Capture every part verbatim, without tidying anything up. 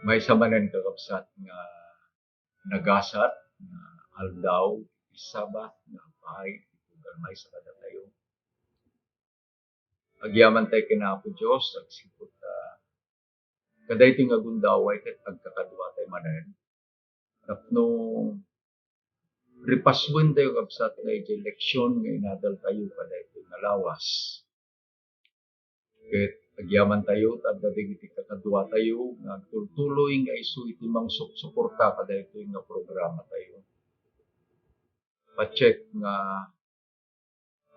Maysa manen, kakabsat, nga nagasat nga aldaw, Sabbath, nga apay iti tugal maysa kadatayo. Agyaman tayo ken Apo Dios, agsipud ta kadaytoy nga gundaway ket agkakaduatay manen. Tapno ripasuen tayo, kabsat, nga idiay leksyon nga inadal tayo kadaytoy nga lawas. Ket agyaman tayo ta adda dagiti kakaduatayo nga agtultuloy nga isu iti mangsupsuporta kadaytoy nga programa tayo. Pacheck nga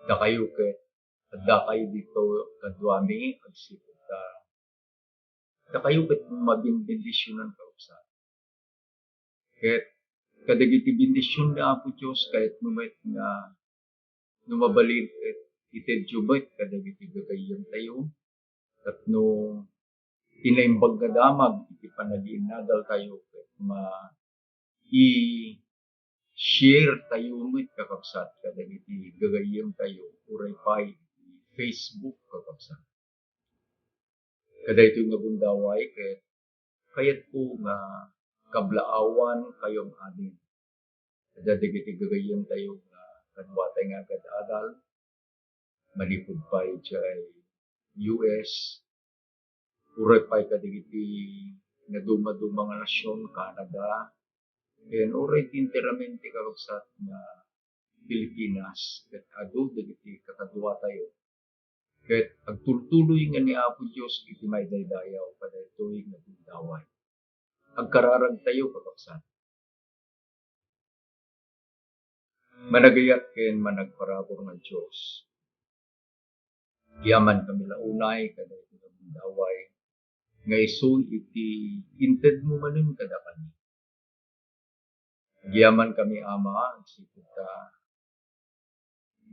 dakayo ket adda kayo dito kaduami, agsipud ta dakayo ket mabinbendisyonan, kakabsat. Ket kadagiti bendision ni Apo Dios, kayatmo met nga no mabalin ket itedyo met kadagiti gagayyemtayo, tapno ti naimbag nga damag iti panagiinnadal tayo ket ma-, i-share tayo met, kakabsat, kadagiti gagayyemtayo, uray pay iti Facebook, kakabsat. Kadaytoy nga gundaway ket kayatko nga kablaawan kayo amin. Adda dagiti gagayyemtayo nga kaduatay nga agad-adal, manipud pay idiay U S, uray pay kadagiti nadumaduma nga nasion, Canada, ken uray ti enteramente, kakabsat, nga Pilipinas, ket adu dagiti kakaduatayo. Ket agtultuloy nga ni Apo Dios iti maidaydayaw kadaytoy nga gundaway. Agkararagtayo, kakabsat. Managayat ken managparabur nga Dios, agyaman kami la unay kadaytoy nga gundaway nga isu iti intedmo manen kadakami. Agyaman kami, Ama, agsipud ta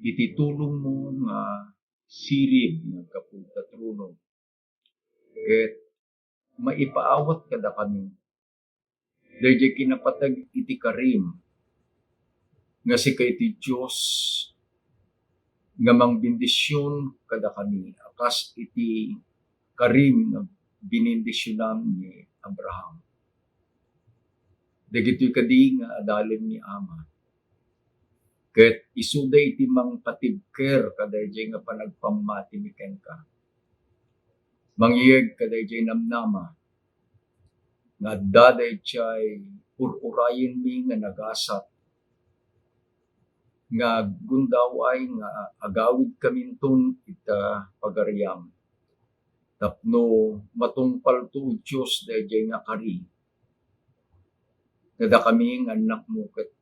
iti tulongmo nga sirib nga aggapu ita trono, ket maipaawat kadakami daydiay kinapateg iti karim nga sika iti Dios nga mangbendision kadakami a kas iti karim nga binindisionam ni Abraham. Dagitoy kadi nga adalen ni Ama, ket isuda iti mangpatibker kadaydiay nga panagpammatimi kenka. Mangyeg kadaydiay namnama nga adda daydiay ur-urayenmi nga nagasat nga gundaway nga agawidkaminton ita pagariam, tapno matungpalto, O Dios, daydiay nga kari. Nga dakami nga annakmo ket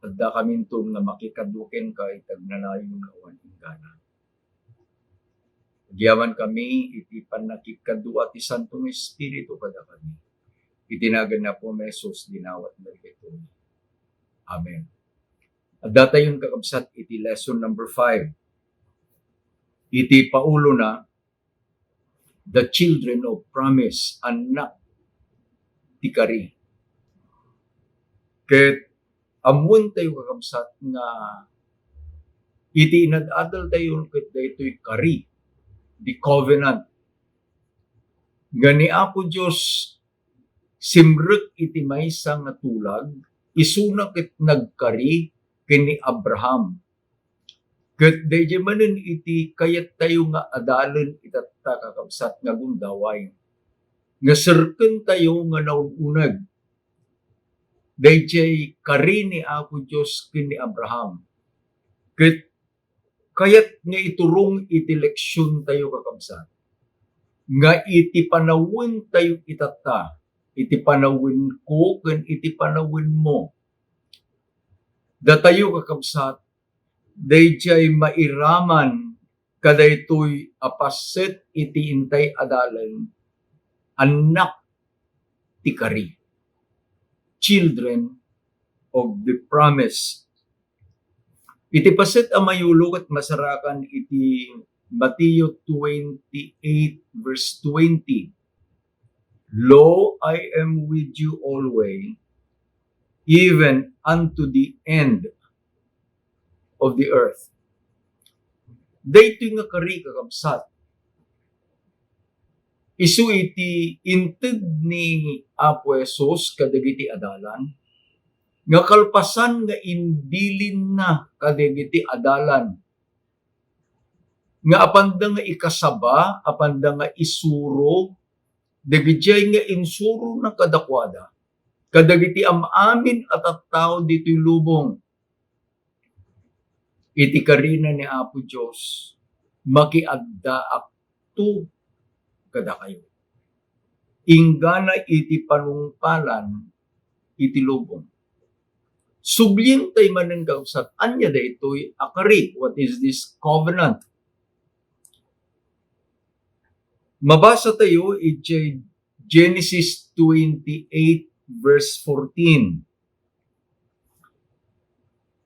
addakaminton nga makikadua kenka iti agnanayon nga awan inggana. Agyamankami iti pannakikadua ti Santo nga Espiritu kadakami. Iti nagan ni Apo Jesus, dinawatmi daytoy. Amen. Addatayon, kakabsat, iti lesson number five. Iti paulona, The Children of Promise, annak ti kari. Ket ammoentayo, kakabsat, nga iti inad-adaltayo ket daytoy kari, the covenant, nga ni Apo Dios simrek iti maysa nga tulag, isuna ket nagkari ken ni Abraham. Ket daydiay manen iti kayattayo nga adalen itatta, kakabsat, nga gundaway, nga serkentayo nga naun-uneg daydiay kari ni Apo Dios ken ni Abraham. Ket kayat nga iturong iti leksiontayo, kakabsat, nga iti panawentayo itatta, iti panawenko ken iti panawenmo, datayo, kakabsat, daydiay mairaman kadaytoy a paset iti intay adalen, annak ti kari, children of the promise. Iti paset a mayulo ket masarakan iti Mateo twenty-eight verse twenty, "Lo, I am with you always, even unto the end of the earth." Daytoy nga kari, kakabsat, Isu iti inted ni Apo Jesus kadagiti adalan, nga kalpasan nga imbilinna kadagiti adalan, nga apanda nga ikasaba, apanda nga isuro, dagidiay nga insurona kadakuada, kadagiti am-amin a tattao ditoy lubong. Iti karina ni Apo Dios, makiaddaakto kadakayo. Inggana iti panungpalan iti lubong. Sublientayo manen, kakabsat, ania daytoy a kari? What is this covenant? Mabasatayo idiay Genesis twenty-eight, verse fourteen.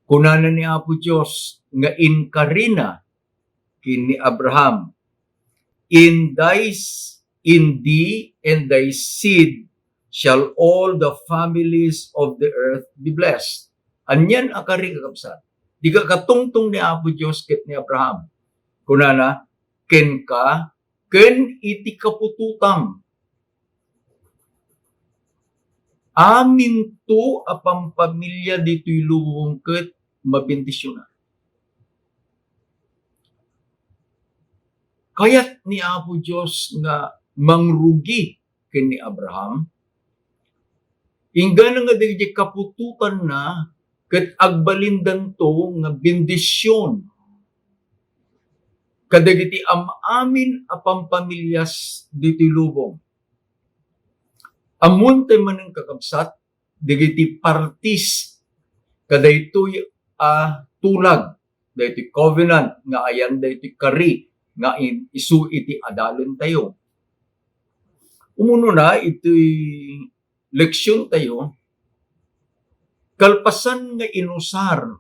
Kunana ni Apo Dios nga inkarina ken ni Abraham, "In thy s-, in thee and thy seed shall all the families of the earth be blessed." Anian a kari, kakabsat? Di kakatungtong ni Apo Dios ket ni Abraham. Kunana, "Kenka ken iti kaputotam." Aminto a pampamilia ditoy lubong ket mabendisionan. Kayat ni Apo Dios nga mangrugi ken ni Abraham, inggana nga dagiti kaputotanna ket agbalindanto nga bendision kadagiti am-amin a pampamilias ditoy lubong. Ammoentayo manen, kakabsat, dagiti partis kadaytoy a tulag, daytoy covenant nga ayan daytoy kari nga in-, isu iti adalentayo. Umunona iti leksiontayo, kalpasan nga inusar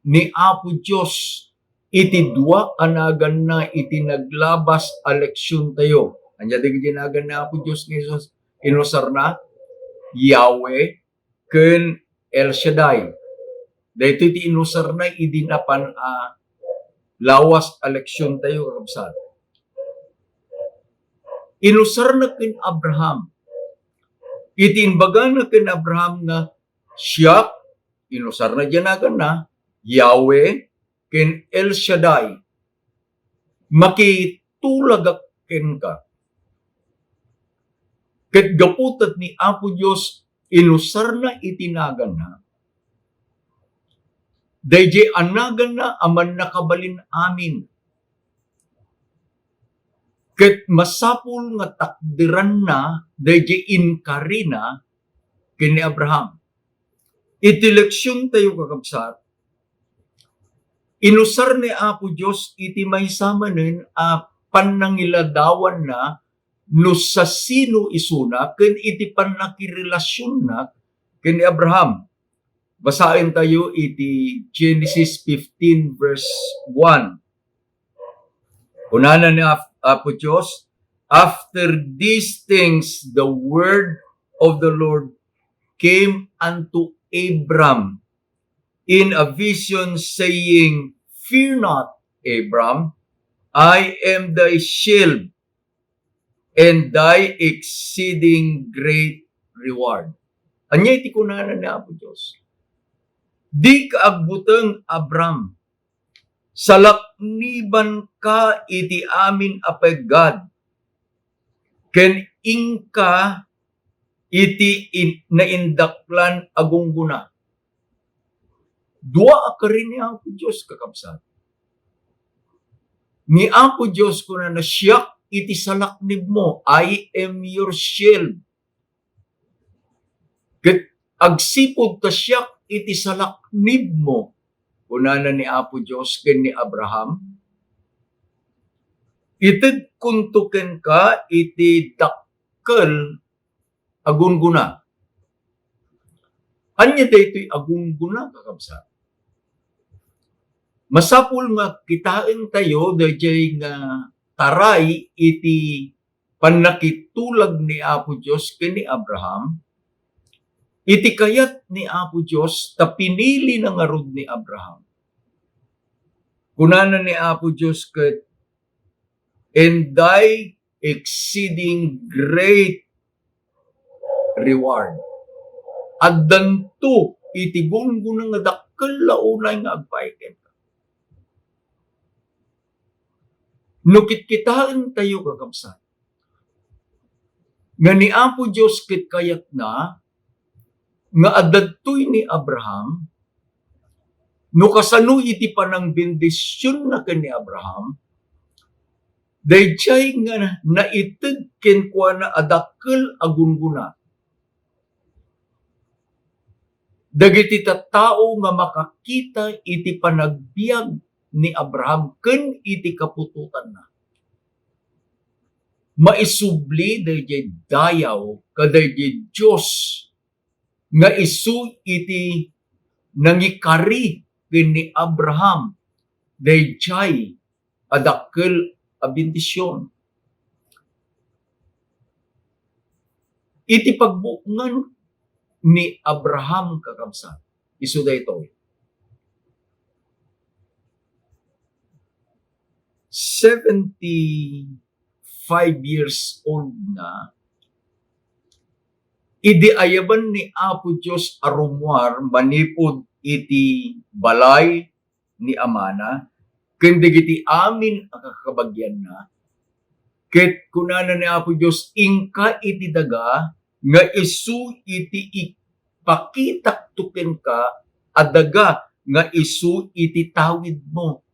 ni Apo Dios iti dua a naganna iti naglabas a leksiontayo. Ania dagiti nagan ni Apo Dios nga inus-, inusarna? Yahweh ken El Shaddai. Daytoy ti inusarna idi napan a lawas a leksiontayo, kakabsat. Inusarna ken Abraham. Iti imbagana ken Abraham nga, "Siak," inusarna diay naganna, "Yahweh ken El Shaddai, makitulagak kenka." Ket gapu ta ni Apo Dios inusarna iti naganna, daydiay a naganna a mannakabalin amin. Ket masapul nga takderanna daydiay inkarina ken ni Abraham. Iti leksiontayo, kakabsat, inusar ni Apo Dios iti maysa manen a pannangiladawanna no sasino isuna ken iti pannakirelasionna ken ni Abraham. Basaentayo iti Genesis fifteen, verse one. Kunana ni Ap-, Apo Dios, "After these things, the word of the Lord came unto Abram in a vision, saying, Fear not, Abram, I am thy shield and thy exceeding great reward." Ania iti kunana ni Apo Dios? "Dika agbuteng, Abram. Salaknibanka iti amin a peggad, ken inka iti in-, naindaklan a gunggona." Dua a kari ni Apo Dios, kakabsat. Ni Apo Dios kunana, "Siak iti salaknibmo, I am your shield." Ket agsipud ta siak iti salaknibmo, kunana ni Apo Dios ken ni Abraham, itedkonto kenka iti dakkel a gunggona. Ania daytoy a gunggona, kakabsat? Masapul nga kitaentayo daydiay nga taray iti pannakitulag ni Apo Dios ken ni Abraham, iti kayat ni Apo Dios ta pinilina ngarud ni Abraham. Kunana ni Apo Dios ket, "And thy exceeding great reward. Addanto iti gungguna nga dakkel la unay nga agpaay kenka. No kitkitaentayo, kakabsat, nga ni Apo Dios ket kayatna nga adda ditoy ni Abraham, no kasano iti panangbendisionna ken ni Abraham, daydiay nga naited kenkuana a dakkel a gunggona dagiti tattao nga makakita iti panagbiag ni Abraham ken iti kaputotanna. Maisubli daydiay dayaw kadaydiay Dios nga isu iti nangikari ken ni Abraham daydiay a dakkel a bendision. Iti pagbuongan ni Abraham, kakabsat, isu daytoy. Seventy-five years old na, idi ayaban ni Apo Dios a rummuar manipud iti balay ni amana ken dagiti amin a kakabagianna, ket kunana ni Apo Dios, "Inka iti daga nga isu iti ipakitakto kenka a daga nga isu iti tawidmo."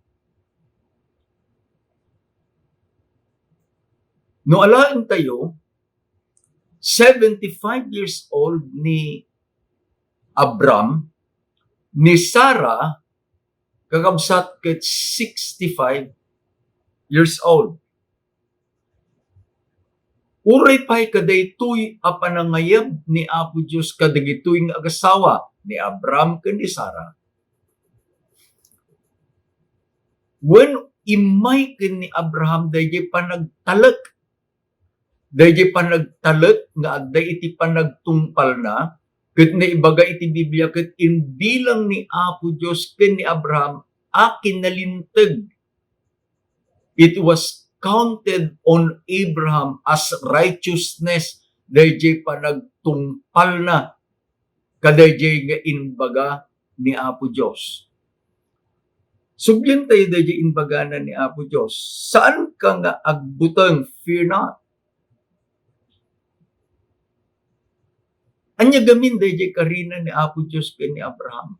No alaentayo, seventy-five years old ni Abram, ni Sara, kakabsat, ket sixty-five years old. Uray pay kadaytoy a panangayab ni Apo Dios kadagitoy nga agasawa ni Abram ken ni Sara, wen immay ken ni Abraham daydiay panagtalek daydiay panagtalek nga adda iti panagtungpalna, ket naibaga iti Biblia ket imbilang ni Apo Dios ken ni Abraham a kinalinteg. It was counted on Abraham as righteousness daydiay panagtungpalna kadaydiay nga imbaga ni Apo Dios. Sublientayo daydiay imbagana ni Apo Dios, "Saanka nga agbuteng, fear not." Ania gamin daydiay karina ni Apo Dios ken ni Abraham?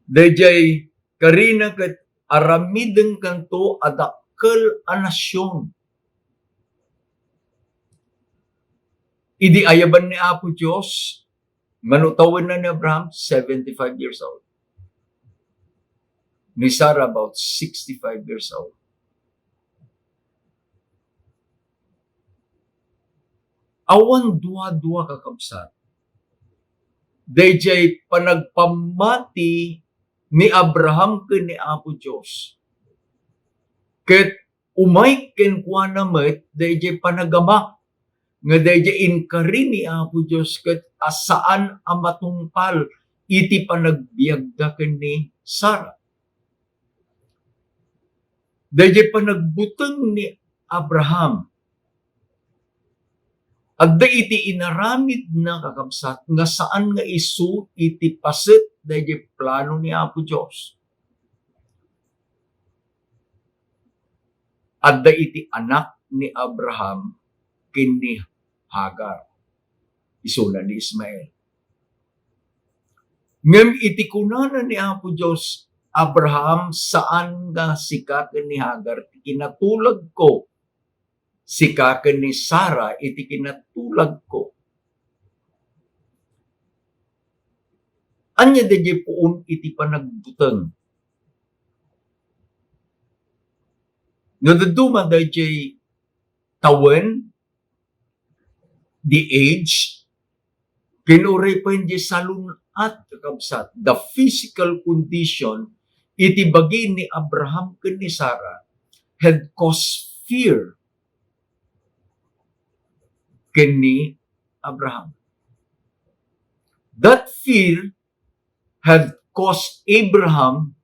Daydiay karina ket aramidenkanto a dakkel a nasion. Idi ayaban ni Apo Dios, mano tawenna ni Abraham? Seventy-five years old. Ni Sarah, about sixty-five years old. Awan dua-dua, kakabsat, daydiay panagpammati ni Abraham ken ni Apo Dios. Ket umay kenkuana met daydiay panagamak nga daydiay inkari ni Apo Dios ket a saan a matungpal iti panagbiagda ken ni Sara. Daydiay panagbuteng ni Abraham, adda iti inaramidna, kakabsat, nga saan nga isu iti paset daydiay plano ni Apo Dios. Adda iti anak ni Abraham ken ni Hagar, isuna ni Ismael. Ngem iti kunana ni Apo Dios, "Abraham, saan nga sika ken ni Hagar ti kinatulagko, sika ken ni Sara iti kinatulagko." Ania daydiay puon iti panagbuteng? No dadduma daydiay tawen, the age, ken uray pay diay salun-at, kakabsat, the physical condition iti bagi ni Abraham ken ni Sara had caused fear ken ni Abraham. That fear had caused Abraham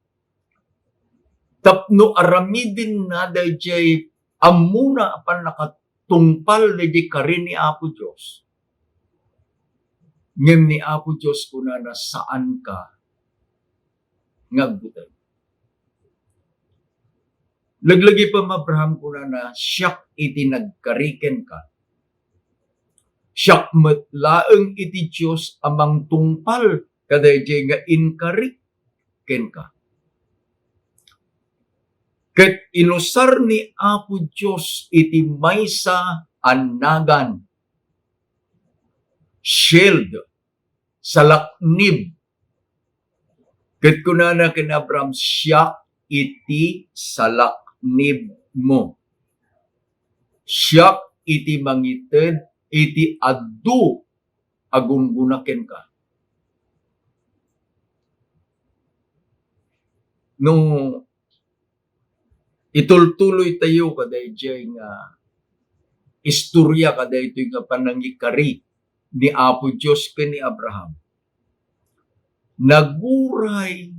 tapno aramidenna daydiay Ammona a pannakatungpal daydi kari ni Apo Dios. Ngem ni Apo Dios kunana, "Saanka nga agbuteng." Laglagipen Abraham, kunana, "Siak iti nagkari kenka. Siak met laeng iti Dios a mangtungpal kadaydiay nga inkari kenka." Ket inusar ni Apo Dios iti maysa a nagan, shield, salaknib. Ket kunana ken Abraham, "Siak iti salaknibmo. Siak iti mangited iti adu a gunggona kenka." No itultuloytayo kadaydiay nga istorya, kadaytoy nga panangikari ni Apo Dios ken ni Abraham, naguray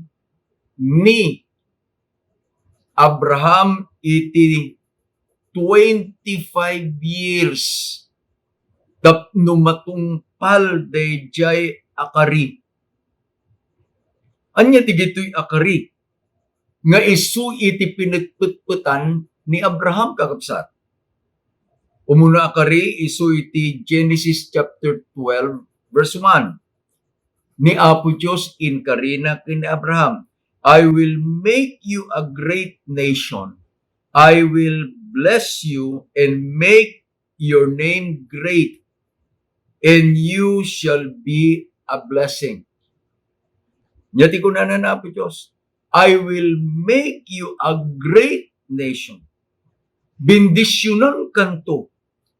ni Abraham iti twenty-five years tapno matungpal daydiay a kari. Ania dagitoy a kari nga isu iti pinetpetpetan ni Abraham, kakabsat? Umuna a kari isu iti Genesis chapter twelve, verse one. Ni Apo Dios inkarina ken ni Abraham, "I will make you a great nation. I will bless you and make your name great, and you shall be a blessing." Ania ti kunana ni Apo Dios, "I will make you a great nation." Bendisionankanto,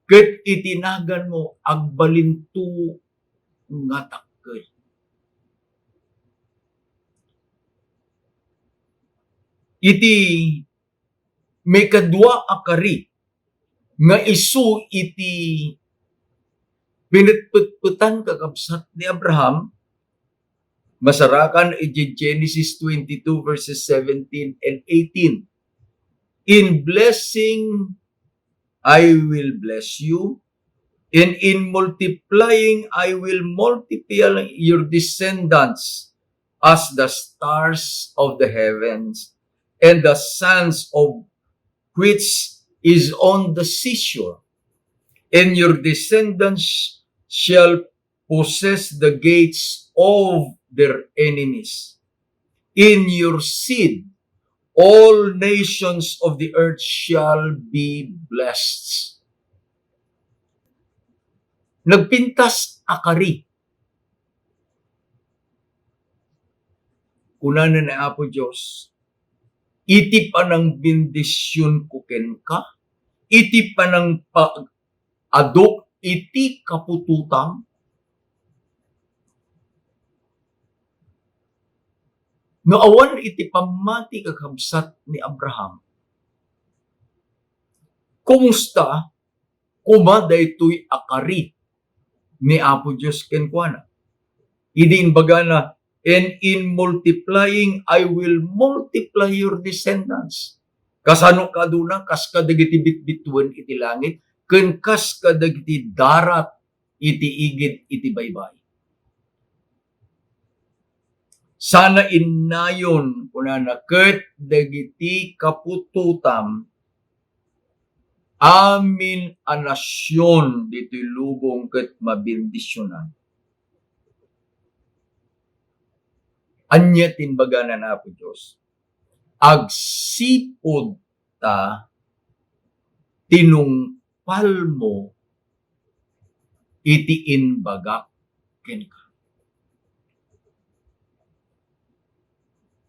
ket iti naganmo, agbalinto nga dakkel. Iti maikadua a kari nga isu iti pinetpetpetan, kakabsat, ni Abraham, masarakan iti Genesis twenty-two verses seventeen and eighteen. "In blessing I will bless you, and in multiplying I will multiply your descendants as the stars of the heavens and the sands of which is on the seashore, and your descendants shall possess the gates of their enemies. In your seed, all nations of the earth shall be blessed." Nagpintas a kari. Kunana ni Apo Dios, "Iti panangbendisionko kenka, iti panangpa-, aduk iti kaputotam." No awan iti pammati, kakabsat, ni Abraham, kumusta koma daytoy a kari ni Apo Dios kenkuana? Idi imbagana, "And in multiplying, I will multiply your descendants." Kasano kaduna? Kas kadagiti bitbituen iti langit, ken kas kadagiti darat iti igid iti baybay. Sana innayon, kunana, ket dagiti kaputotam amin a nasion ditoy lubong ket mabendisionan. Ania ti imbagana ni Apo Dios? Agsipud ta tinungpalmo iti imbagak kenka.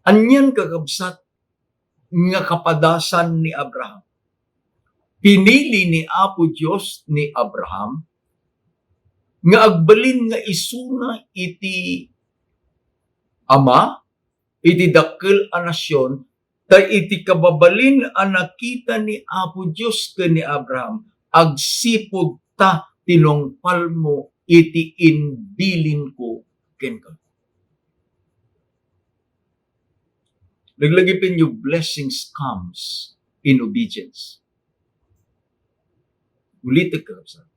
Anian, kakabsat, nga kapadasan ni Abraham? Pinili ni Apo Dios ni Abraham nga agbalin nga isuna iti ama, iti dakkel a nasion, ta iti kababalin a nakita ni Apo Dios ken ni Abraham, agsipud ta tinungpalmo iti imbilinko kenka. Laglagipenyo, blessings comes in obedience. Ulitek, kakabsat.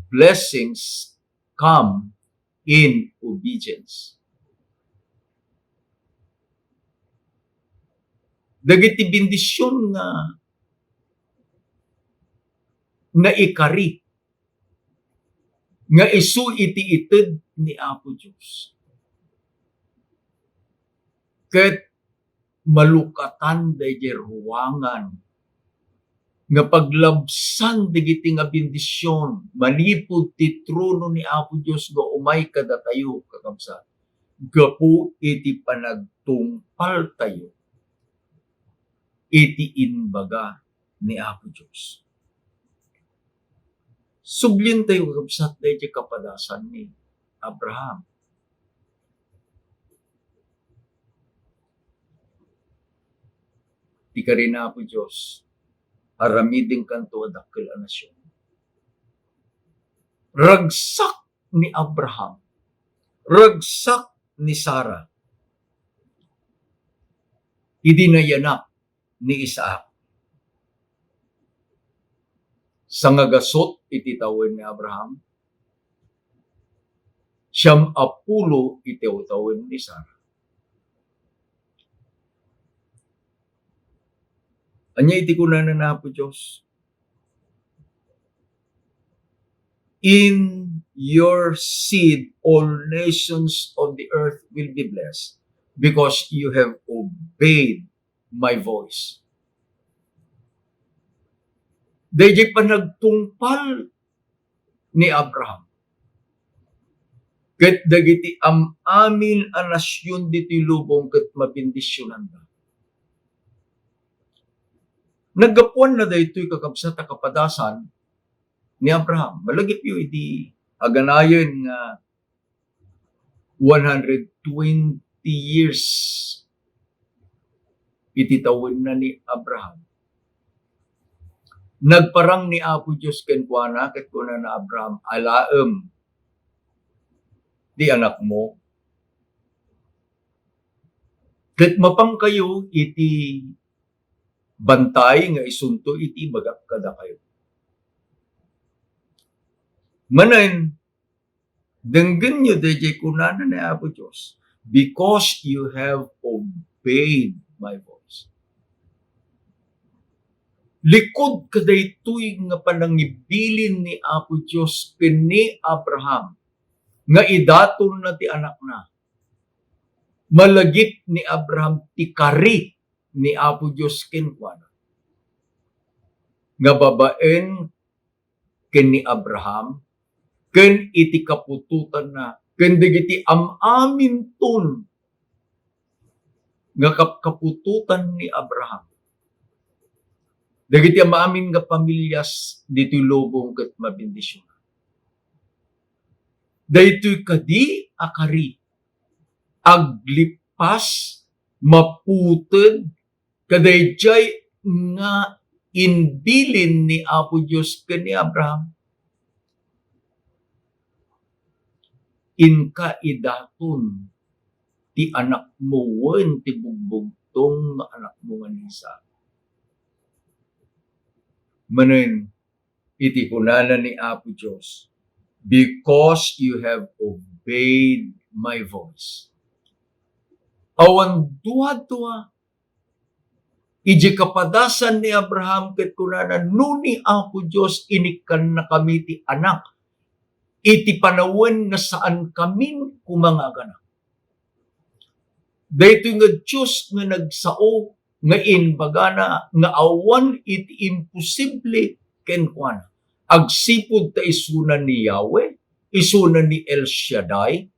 Blessings come in obedience. Dagiti bendision nga naikari nga isu iti ited ni Apo Dios. Ket malukatan daydiay ruangan nga paglabsan dagiti nga bendision manipud ti trono ni Apo Dios nga umay kadatayo, kakabsat, gapu iti panagtungpaltayo iti imbaga ni Apo Dios. Sublientayo, kakabsat, daydiay kapadasan ni Abraham. Ti kari ni Apo Dios, aramidenkanto a dakkel a nasion. Ragsak ni Abraham, ragsak ni Sara, idi nayanak ni Isaac. Sangagasut iti tawen ni Abraham, siam a pulo iti tawen ni Sara. Ania iti kunana ni Apo Dios? "In your seed, all nations of the earth will be blessed, because you have obeyed my voice." Daydiay panagtungpal ni Abraham ket dagiti am-amin a nasion ditoy lubong ket mabendisionanda. Naggapuanna daytoy, kakabsat, a kapadasan ni Abraham. Malagipyo idi aganayen nga one hundred twenty years iti tawenna ni Abraham. Nagparang ni Apo Dios kenkuana ket kunana, "Abraham, alaem ti anakmo, ket mapankayo iti bantay nga isunto iti ibagak kadakayo." Manen, denggenyo daydiay kunana ni Apo Dios, "Because you have obeyed my voice." Likud kadaytoy nga panangibilin ni Apo Dios ken ni Abraham nga idatonna ti anakna, malagip ni Abraham ti kari ni Apo Dios kenkuana nga babaen ken ni Abraham, ken iti kaputotanna, ken dagiti am-aminton nga kapkaputotan ni Abraham. Dagiti am-amin nga pamilias ditoy lubong ket mabendisionan. Daytoy kadi a kari, aglippas, maputed kadaydiay nga imbilin ni Apo Dios ken ni Abraham. "Inka idaton ti anakmo wen ti bugbugtong nga anakmo nga ni Isaac." Manen iti kunana ni Apo Dios, "Because you have obeyed my voice." Awan duadua iti kapadasan ni Abraham ket kunana, "No ni Apo Dios inikkannakami ti anak iti panawen nga saankamin koma nga aganak." Daytoy nga Dios nga nagsao nga imbagana nga awan iti imposible kenkuana. Agsipud ta isuna ni Yahweh, isuna ni El Shaddai,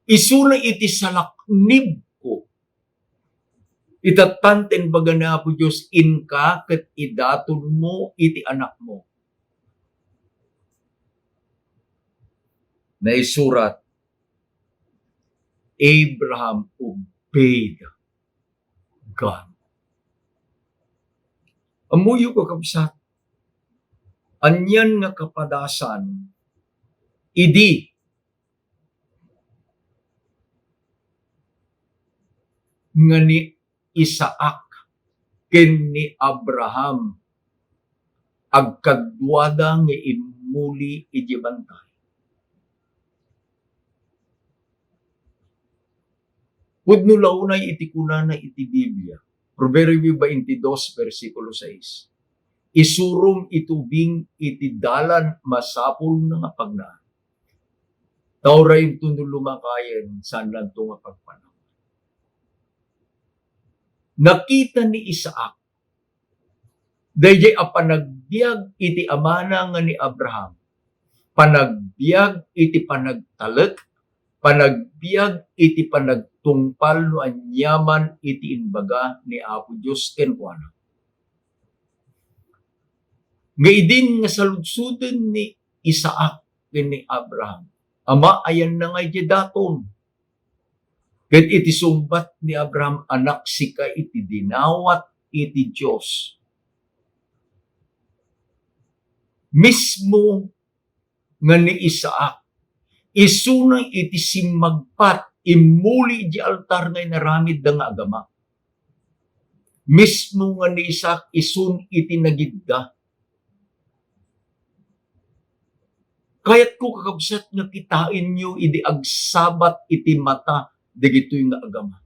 isuna iti salaknibko. Itattan ti imbaga ni Apo Dios, "Inka ket idatonmo iti anakmo." Naisurat, Abraham obeyed God. Ammoyo, kakabsat, anian nga kapadasan idi nga ni Isaac ken ni Abraham agkaduada nga immuli idiay bantay. Pudno la unay iti kunana iti Biblia, Proverbio twenty-two, bersikulo sais, "Isurom iti ubing iti dalan masapulna nga pagnaan. Ta urayento no lumakayen, saannanto nga pagpanawan." Nakita ni Isaac daydiay a panagbiag iti amana nga ni Abraham, panagbiag iti panagtalek, panagbiag iti panagtungpal no aniaman iti imbaga ni Apo Dios kenkuana. Nga idin nga saludsoden ni Isaac ken ni Abraham, "Ama, ayanna nga idiay daton." Ket iti sungbat ni Abraham, "Anak, sika iti dinawat iti Dios." Mismo nga ni Isaac, isuna iti simmagpat, immuli iti altar nga inaramidda nga agama. Mismo nga ni Isaac, isun iti nagidda. Kayatko, kakabsat, nga kitaenyo idi agsabat iti mata dagitoy nga agama.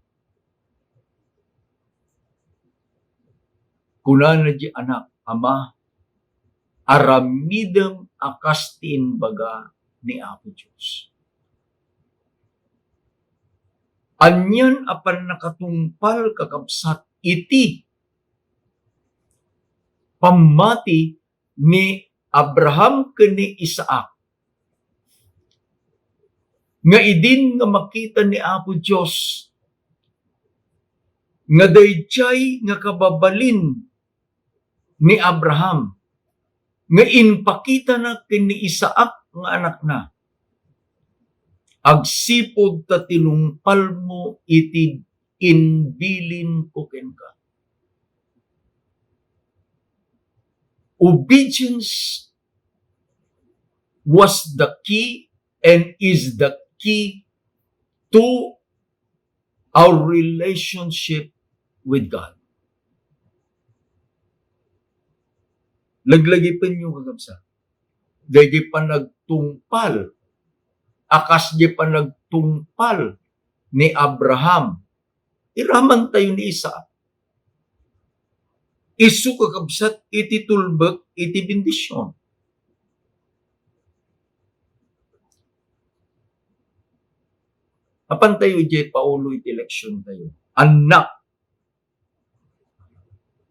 Kunana di anak, "Ama, aramidem a kas ti imbaga ni Apo Dios." Anian a pannakatungpal, kakabsat, iti pammati ni Abraham ken ni Isaac, nga idin nga makita ni Apo Dios nga daydiay nga kababalin ni Abraham nga impakitana ken ni Isaac nga anakna, "Agsipud ta tinungpalmo iti imbilinko kenka." Obedience was the key and is the key to our relationship with God. Laglagipenyo, kakabsat, daydi panagtungpal a kas di panagtungpal ni Abraham, iramantayo ni Isaac. Isu, kakabsat, iti tulbek iti bendision. Apantayo idiay paulo iti leksiontayo. Annak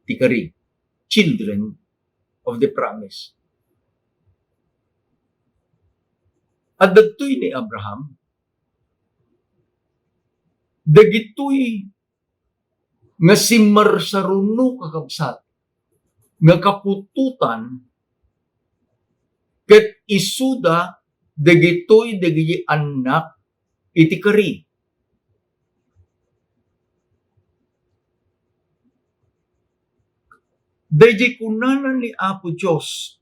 ti kari, children of the promise. Adda ditoy ni Abraham, dagitoy nga simmarsaruno, kakabsat, nga kaputotan, ket isuda dagitoy dagiti annak iti kari. Daydiay kunana ni Apo Dios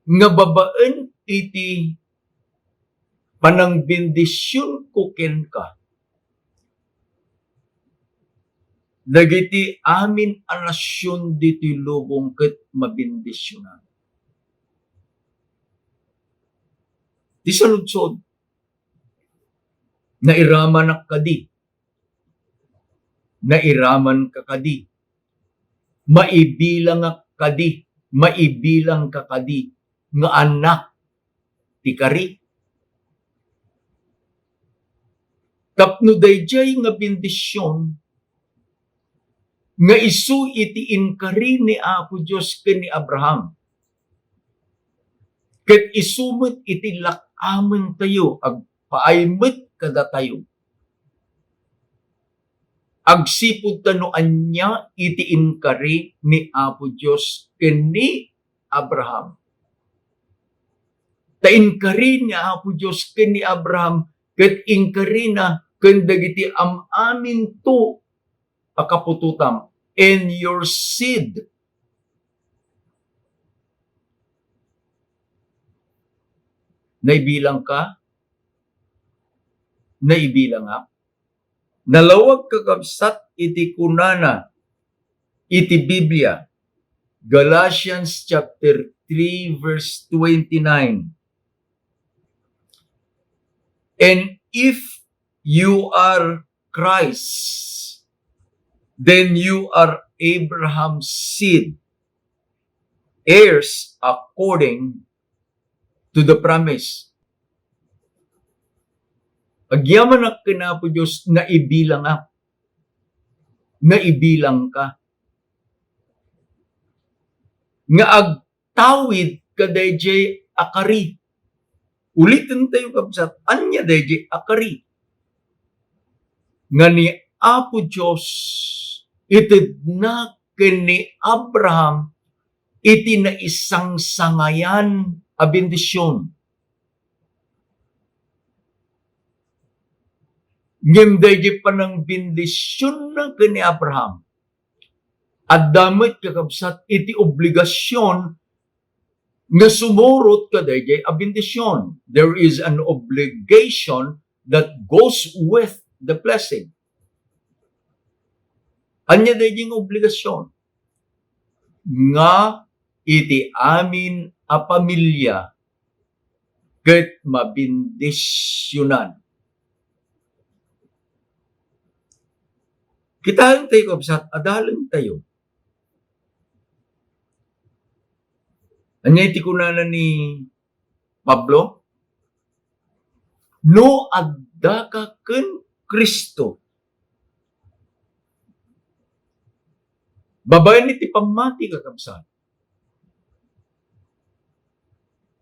nga babaen iti panangbendisionko kenka, dagiti amin a nasion ditoy lubong ket mabendisionan. Ti saludsod, nairamanak kadi? Nairamanka kadi? Maibilangak kadi? Maibilangka kadi nga annak ti kari? Tapno daydiay nga bendision nga isu iti inkari ni Apo Dios ken ni Abraham, ket isu met iti lak-amentayo agpaay met kadatayo. Agsipud ta no ania iti inkari ni Apo Dios ken ni Abraham. Ta inkari ni Apo Dios ken ni Abraham, ket inkarina ken dagiti am-aminto a kaputotam, "And your seed." Naibilangka? Naibilangak? Nalawag, kakabsat, iti kunana iti Biblia, Galatians chapter three, verse twenty-nine. And if you are Christ, then you are Abraham's seed, heirs according to the promise. Agyamanak ken Apo Dios, naibilangak. Naibilangka. Nga agtawid kadaydiay a kari. Uliten tayo, kabsat, ania daydiay a kari? Nga ni Apo Dios itedna ken ni Abraham iti naisangsangayan a bendision. Ngem daydiay panangbendisionna ken ni Abraham, adda met, kakabsat, iti obligasion nga sumurot kadaydiay a bendision. There is an obligation that goes with the blessing. Ania daydiay nga obligasion? Nga iti amin a pamilia ket mabendisionan. Kitaentayo, kabsat, adalentayo. Ania iti kunana ni Pablo? No addaka ken Cristo. Babaen iti pammati, kakabsat,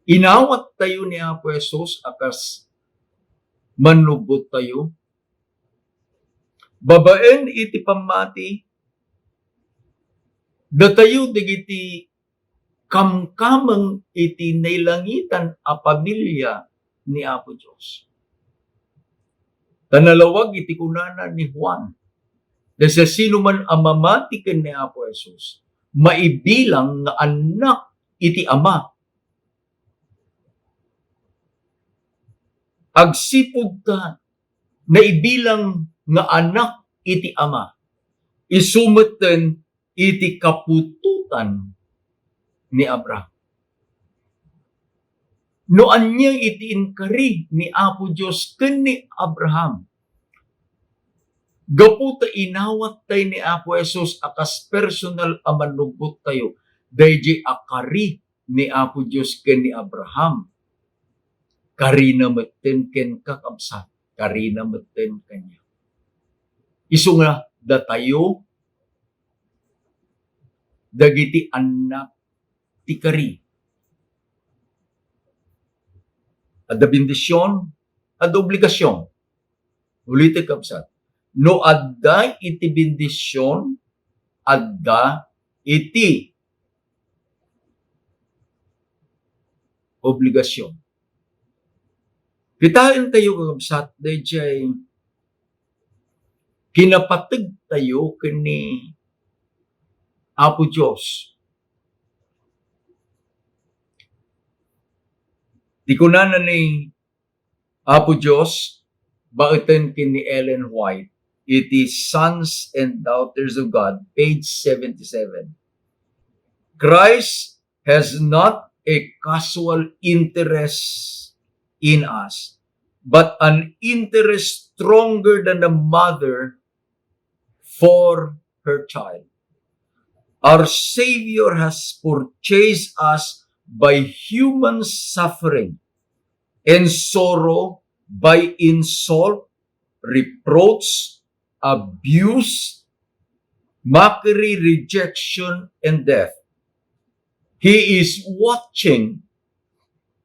inawattayo ni Apo Jesus a kas mannubbottayo. Babaen iti pammati, datayo dagiti kamkameng iti nailangitan a pamilia ni Apo Dios. Ta nalawag iti kunana ni Juan, nga siasinoman a mamati ken ni Apo Jesus, maibilang nga annak iti Ama. Agsipud ta naibilang nga annak iti Ama, isu metten iti kaputotan ni Abraham. No ania iti inkari ni Apo Dios ken ni Abraham, gapu ta inawattayo ni Apo Jesus a kas personal a mannubbottayo, daydiay a kari ni Apo Dios ken ni Abraham, karina metten kenka, kabsat, karina metten kaniak. Isu nga datayo dagiti annak ti kari. Adda bendision, adda obligasion. Ulitek, kabsat. No adda iti bendision, adda iti obligasion. Kitaentayo, kakabsat, daydiay kinapategtayo ken ni Apo Dios. Ti kunana ni Apo Dios, baeten ken ni Ellen White, iti Sons and Daughters of God, page seventy-seven. Christ has not a casual interest in us, but an interest stronger than a mother for her child. Our Savior has purchased us by human suffering and sorrow, by insult, reproach, abuse, mockery, rejection, and death. He is watching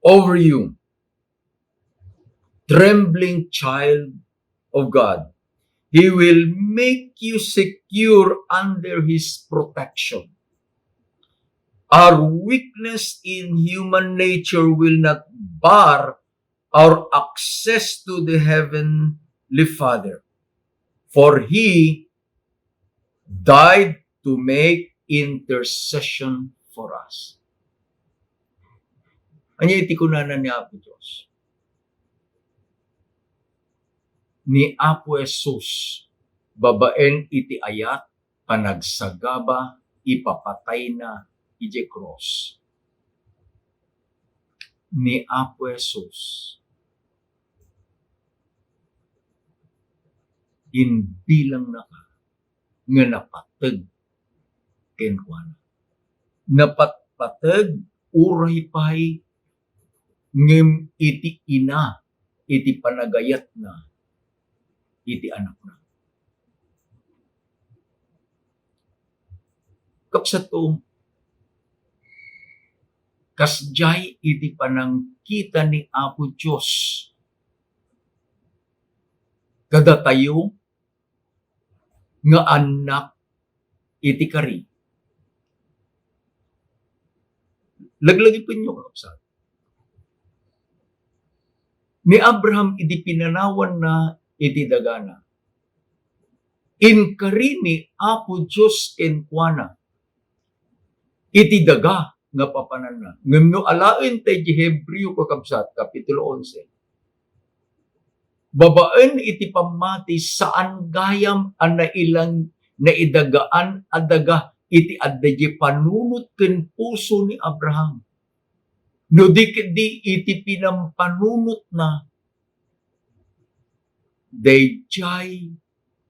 over you, trembling child of God. He will make you secure under His protection. Our weakness in human nature will not bar our access to the Heavenly Father, for He died to make intercession for us. Ania iti kunana ni Apo Dios? Ni Apo Jesus, babaen iti ayat panagsagaba, ipapatayna idiay krus ni Apo Jesus, imbilangnaka nga napateg kenkuana. Napatpateg uray pay ngem iti ina, iti panagayatna iti anakna. Kabsatko, kasdiay iti panangkita ni Apo Dios kadatayo nga annak iti kari. Laglagipenyo, kakabsat. Ni Abraham idi pinanawanna iti dagana, inkari ni Apo Dios kenkuana iti daga nga papananna. Ngem no alaen ta iti Hebreo, kakabsat, Kapitulo onse, babaen iti pammati, saan gayam a nailang-, naidagaan a daga iti adda idiay panunot ken puso ni Abraham. No di ketdi iti pinampanunotna, daydiay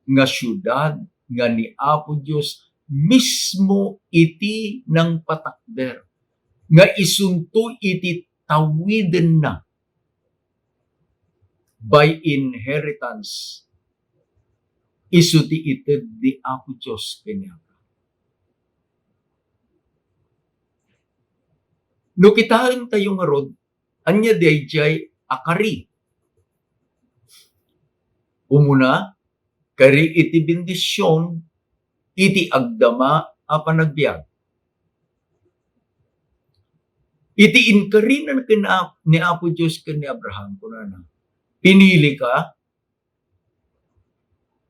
nga siudad nga ni Apo Dios mismo iti nangpatakder nga isunto iti tawidenna by inheritance, isu ti ited ni Apo Dios kaniada. No kitaentayo ngarud, ania daydiay a kari? Umuna, kari iti bendision iti agdama a panagbiag. Iti inkarinan ken Ap-, ni Apo Dios ken ni Abraham, kunana, "Pinilika,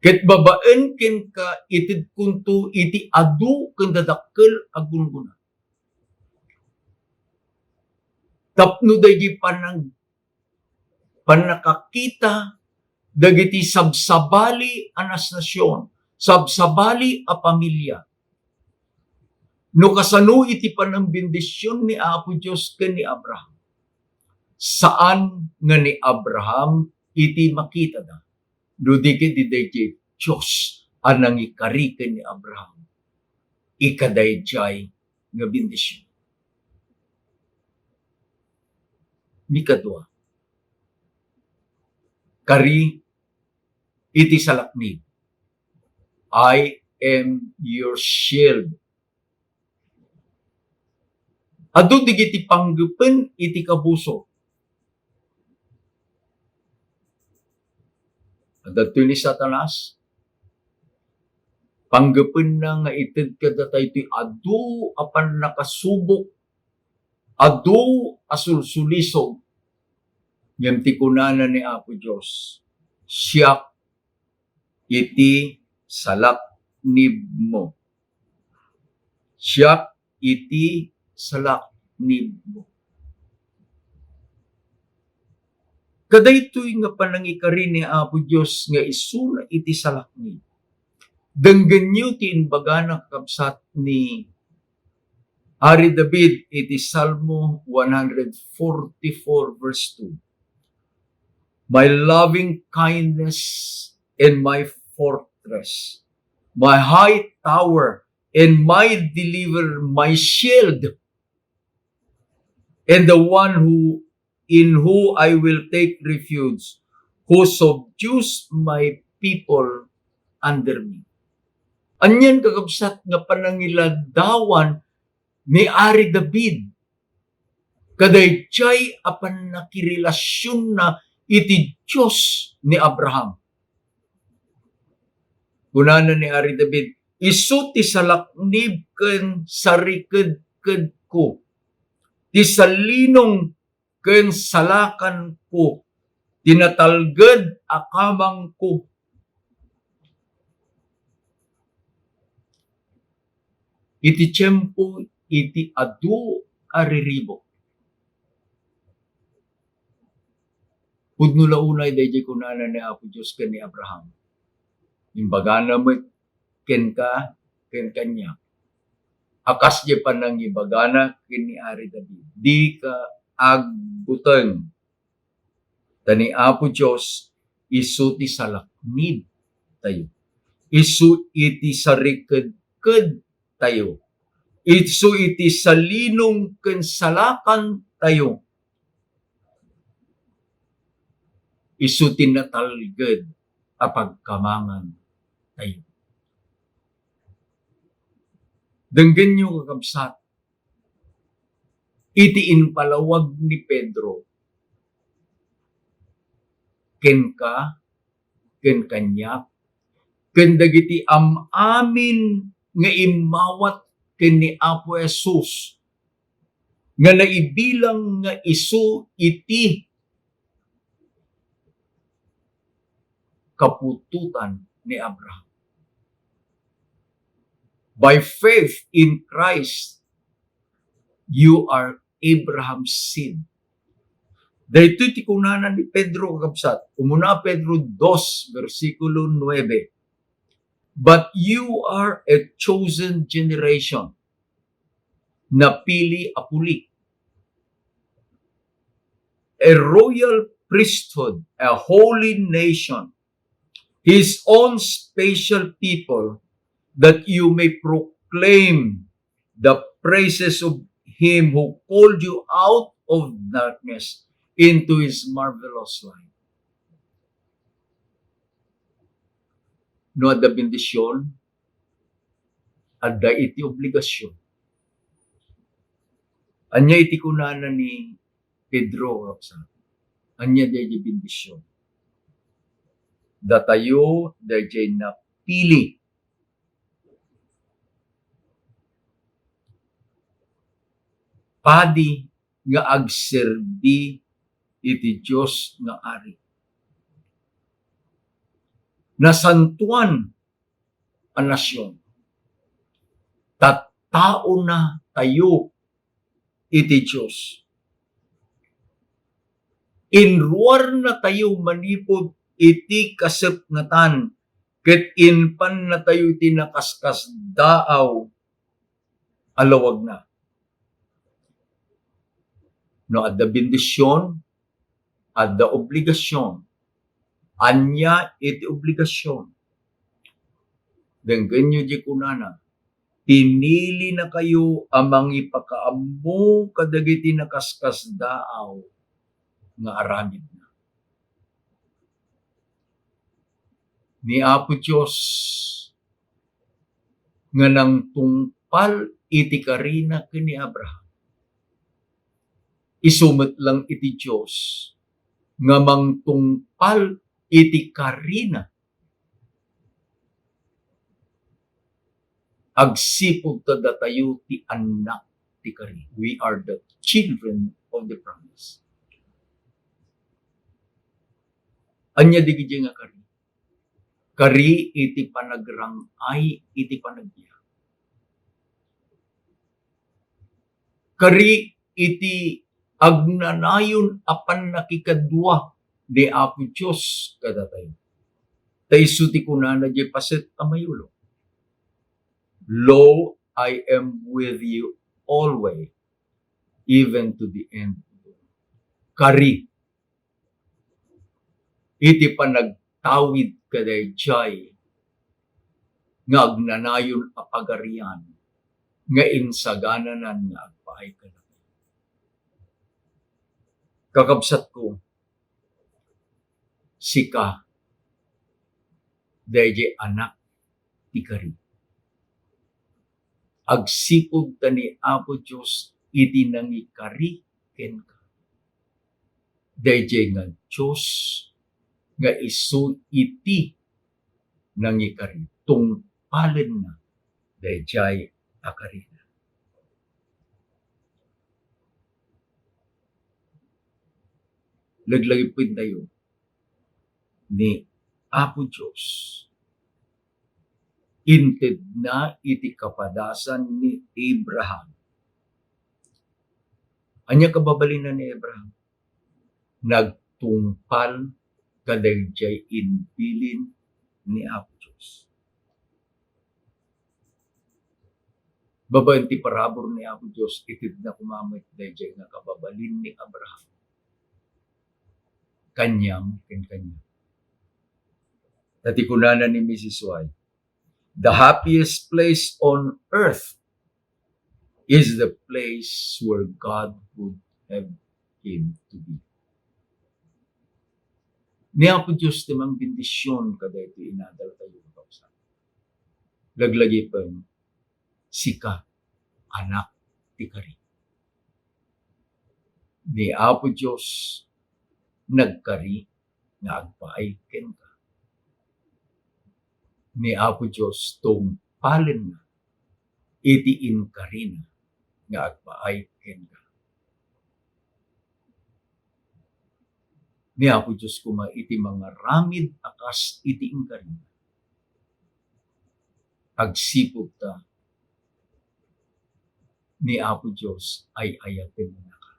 ket babaen kenka itedkonto iti adu ken dadakkel a gunggona." Tapno daydi panang-, pannakakita dagiti sabsabali a nasnasion, sabsabali a pamilia. No kasano iti panangbendision ni Apo Dios ken ni Abraham? Saan nga ni Abraham iti makitada, no di ket daydiay Dios a nangikari ken ni Abraham. Ikadaydiay nga bendision. Ikadua, kari iti salaknib. "I am your shield." Adu dagiti panggepen iti kabusor. Adda daytoy ni Satanas. Panggepenna nga ited kadatayo ti adu a pannakasubok, adu a sulsulisog. Ngem ti kunana ni Apo Dios, "Siak iti salaknibmo. Siak iti salaknibmo." Kadaytoy nga panangikari ni Apo Dios nga isuna iti salaknib. Denggenyo ti imbagana, kakabsat, ni Ari David iti Salmo one hundred forty-four, verse two, "My loving kindness and my fortress, my high tower and my deliverer, my shield, and the one who, in who I will take refuge, who subdues my people under me." Anian, kakabsat, nga panangiladawan ni Ari David kadaydiay a pannakirelasionna iti Dios ni Abraham. Kunana ni Ari David, "Isu ti salaknib ken sarikedkedko, ti salinong ken salakanko, ti natalged a kamangko." Iti tiempo iti adu a riribuk, pudno la unay daydiay kunana ni Apo Dios ken ni Abraham. Imbagana met kenka, ken kaniak. A kas diay panangibagana ken ni Ari David, dika agbuteng. Ta ni Apo Dios, isu ti salaknib tayo. Isu iti sariked-ked tayo. Isu iti salinong ken salakan tayo. Isu ti natalged a pagkamangan tayo. Denggenyo, kakabsat, iti impalawag ni Pedro kenka, ken kaniak, ken dagiti am-amin nga immawat ken ni Apo Jesus, nga naibilang nga isu iti kaputotan ni Abraham. By faith in Christ, you are Abraham's seed. Daytoy ti kunana ni Pedro, kakabsat. Umuna Pedro dos, bersikulo nuebe. "But you are a chosen generation, napili a puli, a royal priesthood, a holy nation, his own special people, that you may proclaim the praises of him who called you out of darkness into his marvelous light." No adda bendision, adda iti obligasion. Ania iti kunana ni Pedro, kakabsat? Ania daydiay bendision? Datayo daydiay napili padi nga agserbi iti Dios nga Ari. Nasantoan a nasion. Tattaona tayo iti Dios. Inruarna tayo manipud iti kasepngetan, ket impanna tayo iti nakaskasdaaw a lawagna. No adda bendision, adda obligasion. Ania iti obligasion? Denggenyo diay kunana, "Pinilinakayo a mangipakaammo kadagiti nakaskasdaaw nga aramidna." Ni Apo Dios nga nangtungpal iti karina ken ni Abraham. Isu met lang iti Dios nga mangtungpal iti karina. Agsipud ta datayo ti annak ti kari. We are the children of the promise. Ania dagiti nga kari? Kari iti panagrang-ay iti panagbiag. Kari iti agnanayon a pannakikadua ni Apo Dios kadatayo. Ta isu ti kunana diay paset a mayulo, "Lo, I am with you always, even to the end." Kari iti panagtawid kadaydiay nga agnanayon a pagarian nga insagananan nga agpaay kadatayo. Kakabsatko, sika, daydiay anak ti kari. Agsipud ta ni Apo Dios iti nangikari kenka. Daydiay nga Dios nga isu iti nangikari, tungpalenna daydiay a karina. Laglagipentayo ni Apo Dios. Intedna iti kapadasan ni Abraham. Ania kababalina ni Abraham? Nagtungpal kadaydiay imbilin ni Apo Dios. Babaen ti parabur ni Apo Dios, itedna koma met daydiay nga kababalin ni Abraham. Kaniam ken kaniam. Ta ti kunana ni Missus White, "The happiest place on earth is the place where God would have him to be." Ni Apo Dios ti mangbendision kadaytoy inadal tayo, kakabsat. Laglagipen, sika, anak ti kari. Ni Apo Dios nagkari nga agpaay kenka. Ni Apo Dios tungpalenna iti inkarina nga agpaay kenka. Ni Apo Dios koma iti mangaramid a kas iti inkarina. Agsipud ta ni Apo Dios ay-ayatennaka.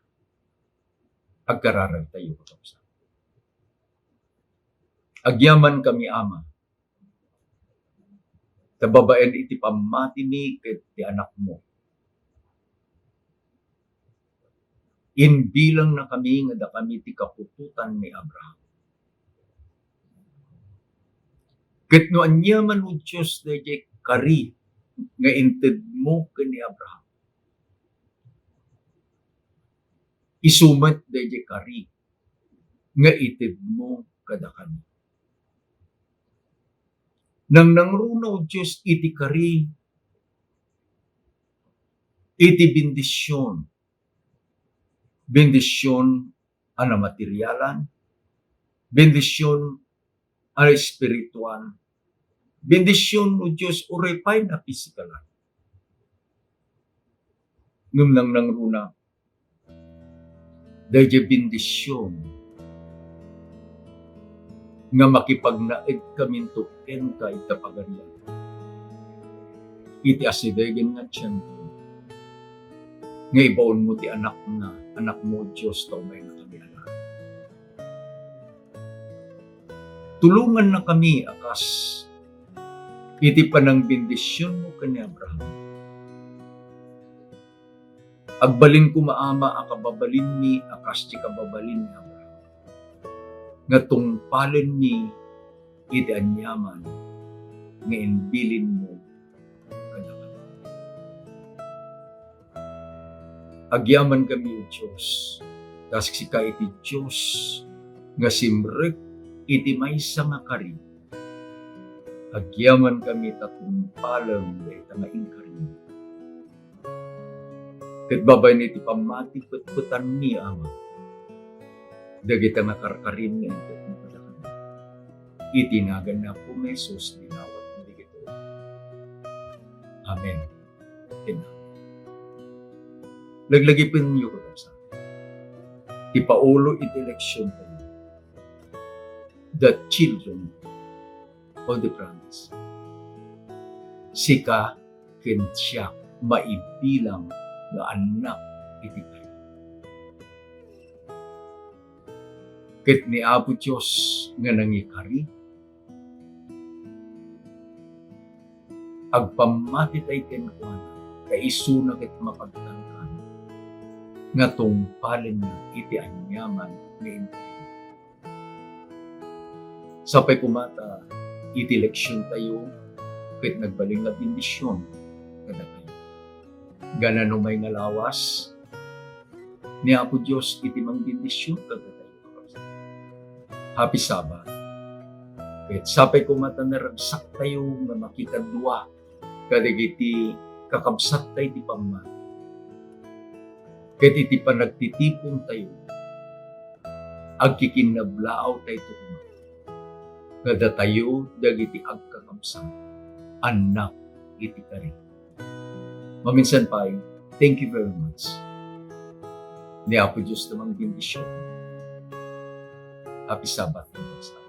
Agkararag tayo, kakabsat. Agyaman kami, Ama, ta babaen iti pammatimi ket ti anakmo, imbilangna kami nga dakami ti kaputotan ni Abraham. Ket no aniaman, O Dios, daydiay kari nga intedmo ken ni Abraham, isu met daydiay kari nga itedmo kadakami. Nangnangruna, O Dios, iti kari, iti bendision. Bendision a namaterialan, bendision a espirituan, bendision, O Dios, uray pay napisikalan. Ngem nangnangruna, daydiay bendision nga makipagnaedkaminto kenka ita Pagarian. Iti asidegen nga tiempo, nga ibaonmo ti Anakna, Anakmo, Dios, ta umaynakami a laeng. Tulongannakami a kas iti panangbendisionmo ken ni Abraham. Agbalin koma, Ama, a kababalinmi a kas ti kababalin ni Abraham, nga tungpalenmi iti aniaman nga imbilinmo kadakami. Agyamankami, O Dios, ta sika iti Dios nga simrek iti maysa nga kari. Agyamankami ta tungpalem dayta nga inkarim. Ket babaen iti pammati, petpetanmi, Ama, dagita nga karkarim nga inted mo kadakami. Iti nagan ni Apo Jesus, dinawatmi dagitoy. Amen. Amen. Laglagipenyo, kakabsat, ti paulo iti leksion tayo, the children of the promise. Sika ken siak maibilang nga annak iti Kari. Ket ni Apo Dios nga nangikari, agpammatitay kenkuana, ta isuna ket mapagkankan nga tungpalenna iti aniaman nga inted. Sapay koma ta iti leksion tayo ket nagbalin nga bendision kadatayo. Ganan umay nga lawas ni Apo Dios iti mangbendision kadatayo. Happy Sabbath. Ket sapay koma ta naragsak tayo nga makikadua kadagiti kakabsat tayo iti pammati. Ket iti panagtitipon tayo, agkikinnablaaw tayo koma nga datayo dagiti agkakabsat, annak iti Kari. Maminsan pay, thank you very much. Ni Apo Dios ti mangbendision. Happy Sabbath, kakabsat.